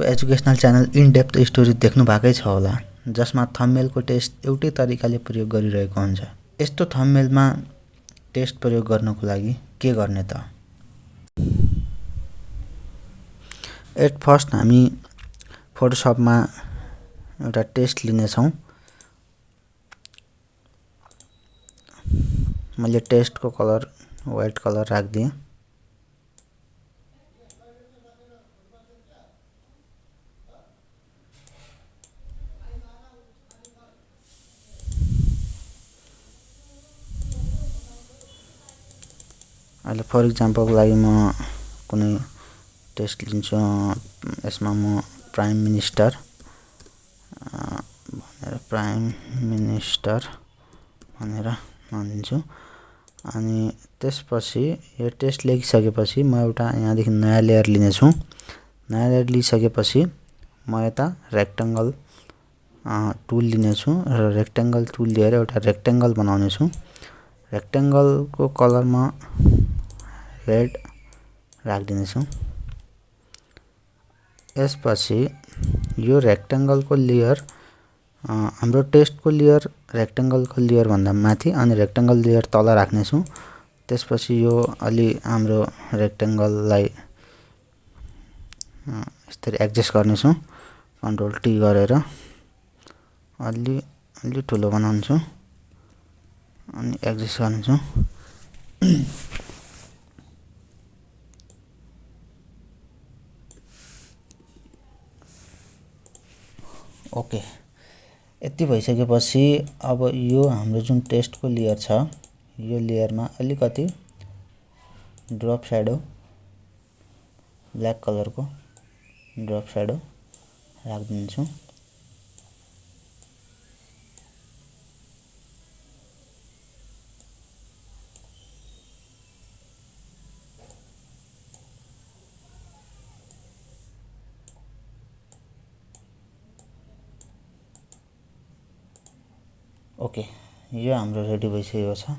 अर्को educational channel in depth story देख्नु भएकै छ होला, जसमा थम्बनेलको टेस्ट एउटै तरिकाले प्रयोग गरिरहेको हुन्छ। यस्तो थम्बनेलमा टेस्ट प्रयोग गर्नको लागि के गर्ने त? एट फर्स्ट हामी फोटोसपमा एउटा टेस्ट लिनेछौँ। मैले टेस्टको कलर व्हाइट कलर राख्दिएँ। अहिले फर इक्जाम्पलको लागि म कुनै टेस्ट लिन्छु। यसमा म प्राइम मिनिस्टर भनेर भनिदिन्छु। अनि त्यसपछि यो टेस्ट लेखिसकेपछि म एउटा यहाँदेखि नयाँ लेयर लिनेछु। नयाँ लेयर लिइसकेपछि म यता रेक्टेङ्गल टुल लिनेछु र रेक्टेङ्गल टुल लिएर एउटा रेक्टेङ्गल बनाउनेछु। रेक्टेङ्गलको कलर म रेड राखिदिनेछु। यसपछि यो रेक्टेङ्गलको लेयर हाम्रो टेस्टको लेयर रेक्टेङ्गलको लेयर भन्दा माथि अनि रेक्टेङ्गल लेयर तल राख्नेछु। त्यसपछि यो अलि हाम्रो रेक्टेङ्गललाई यसरी एडजस्ट गर्नेछु। कन्ट्रोल टी गरेर अलि ठुलो बनाउँछु अनि एडजस्ट गर्नेछु। ओके, यति भइसकेपछि अब यो हाम्रो जुन टेस्टको लेयर छ, यो लेयरमा अलिकति ड्रप स्याडो, ब्ल्याक कलरको ड्रप स्याडो राखिदिन्छु। ओके, यो हाम्रो रेडी भइसकेको छ।